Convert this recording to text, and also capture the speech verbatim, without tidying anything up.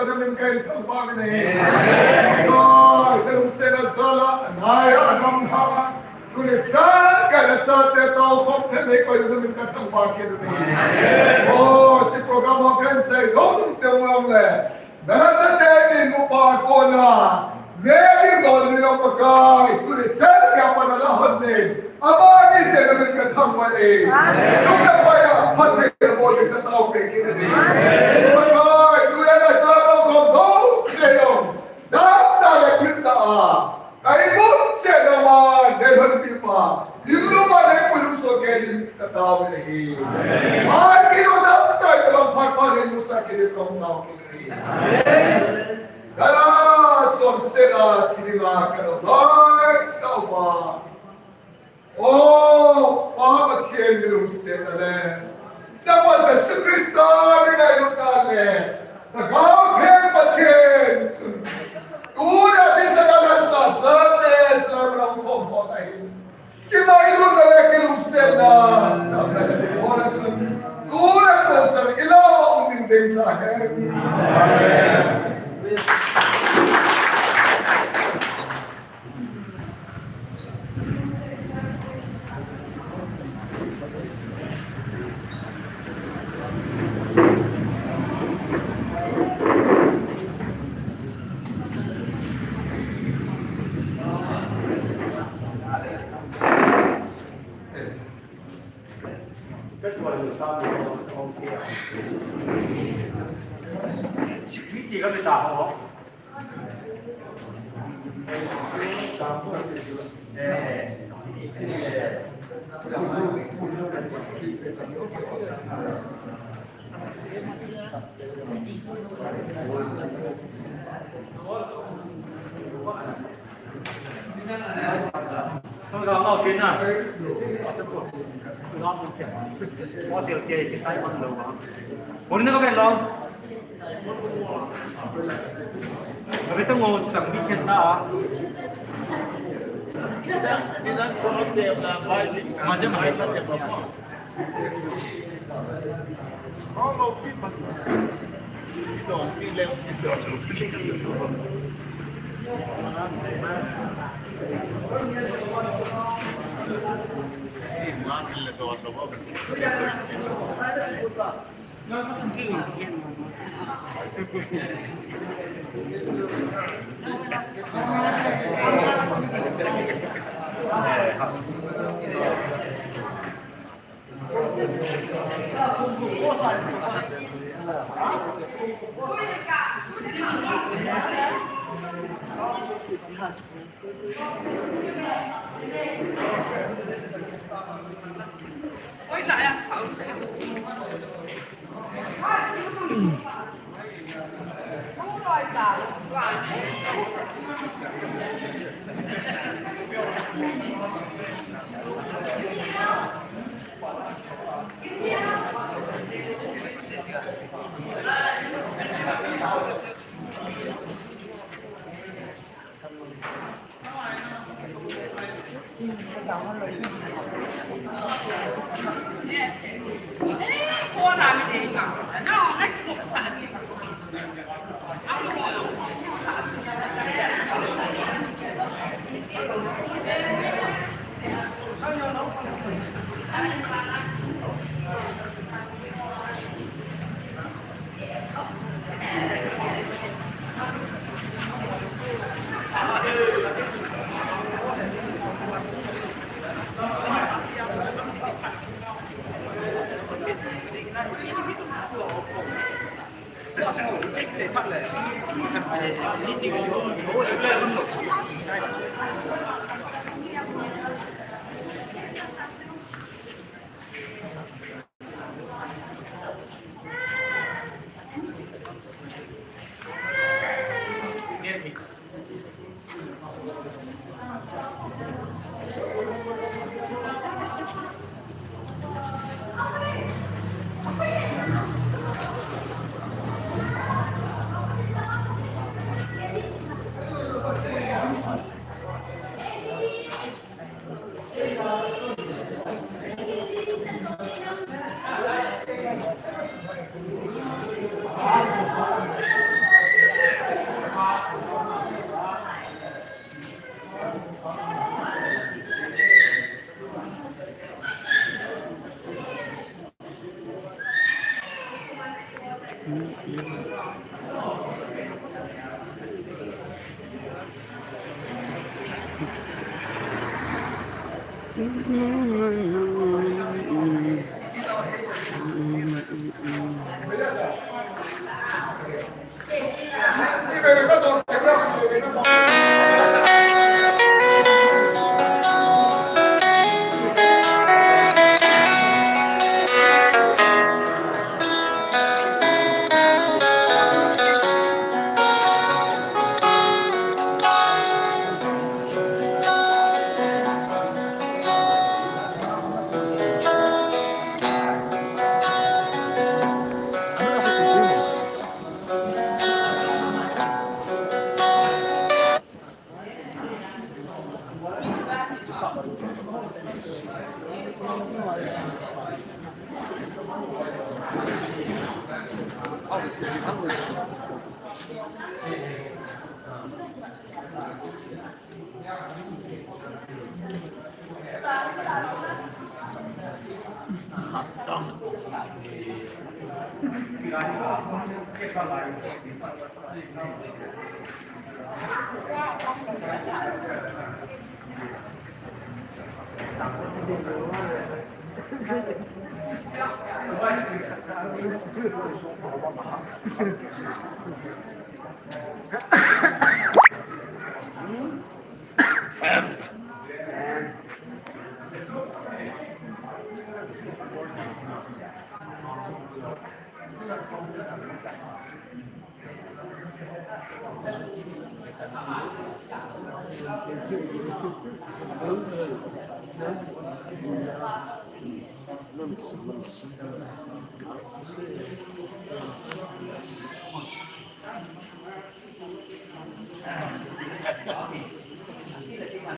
na min kathangvah in ahi. Lord, ka lungset a jal a, nai a, anam lha a. Tuni chan gei a nachate tao khom thei nei koi na min kathangvah kit in ahi. Oh, hiche program ho kahin sei jom teng lam le. Nachate dinmun a kona. Nei ding don ding lam Pakai, tuni chan gei a pat na la hon jing. Amani jeh in na min kathangvah e. Sum le pai a phatthei naboh ding katao peh kit in ahi. Pakai, tuni a nachate tao khom jouse jong. Damtah le piltah a. Ka imun cheh lama, nei lhonpi pa. Lim lama nei puilhung soh kei ding katao in ahi. Mai kei jong damtah in kalam phat phat nei musah kei ding katao in ahi. Kana chonset a thi dinga kana lai tauva. O, Pa Pathen mi lungsetna le. Chapa Jesu Christa mi ngailutna le. Lhagao Theng Pathen chun. Tuna thisan a nasan sate, sila ram khom ho ahi. Kingailutna le kilungsetna. Samna le hona chun. Tuna kon sam ila wa ung jing jing ta hen. Amen.